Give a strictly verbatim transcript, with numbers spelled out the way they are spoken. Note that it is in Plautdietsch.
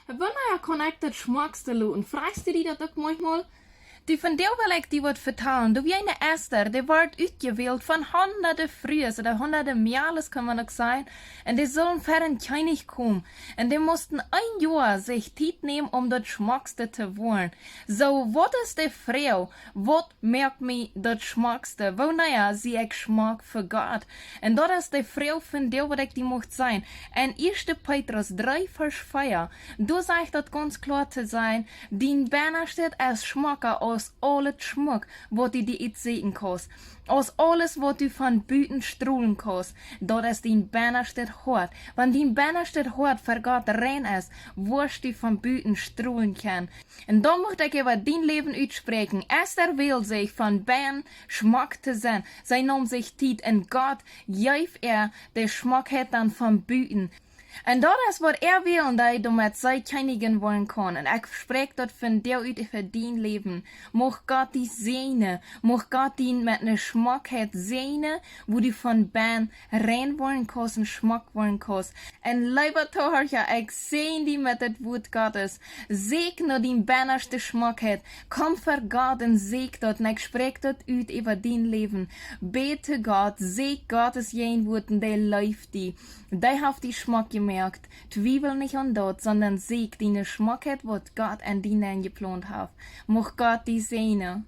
Wanea kaun ekj daut schmockste loten? Frajchst du die daut uk maunchmol? Du, vondoag well ekj die waut vetalen. Doa wia eene Ester, dee wort utjewält von hundade Frues ooda hundade Mejales, kaun maun uk sajen. Un dee sullen ver een Kjennich komen. Un dee musten een Joa sikj Tiet nämen, om daut schmockste to woaren. Soo, waut es de Froag, waut moakt mie daut schmockste? Wanea sie ekj schmock fa Gott? Un daut es de Froag vondoag, waut ekj die mucht sajen. En ieeschte Petrus dree Varsch vea, doa sajcht daut gaunz kloa to sajen: Dien Bennastet es schmocka aus aulet Schmuck, waut du die utseenen kaust. Aus aules, waut du von buten strolen kaust, daut es dien bennastet Hoat. Wan dien bennastet Hoat ver Gott rein es, woascht du von buten strolen kjennen. Un dan mucht ekj äwa dien Läwen utspräakjen. Ester wäld sikj von bennen schmock to sennen. See neem sikj Tiet un Gott jeef äa de Schmockheit dan von buten. Un daut es, waut äa wälen deed, doamet see Kjennichin woaren kaun. Un ekj spräakj daut vondoag ut äwa dien Läwen. Mucht Gott die säajnen. Mucht Gott die met eene Schmockheit säajnen, wua du von bennen rein woaren kaust un schmock woaren kaust. Un leewa Tohorcha, ekj säajen die met daut Wuat Gottes. Sieekj no dien bennaschte Schmockheit. Komm ver Gott un sieekj daut. Un ekj spräakj daut ut äwa dien Läwen. Bäd to Gott, sieekj Gott siene Wieed, dee leeft die. Dee haft die schmock jemoakt. Twiewel nich aun daut, sonda sieekj diene Schmockheit, waut Gott en die nenjeplaunt haft. Mucht Gott die säajnen.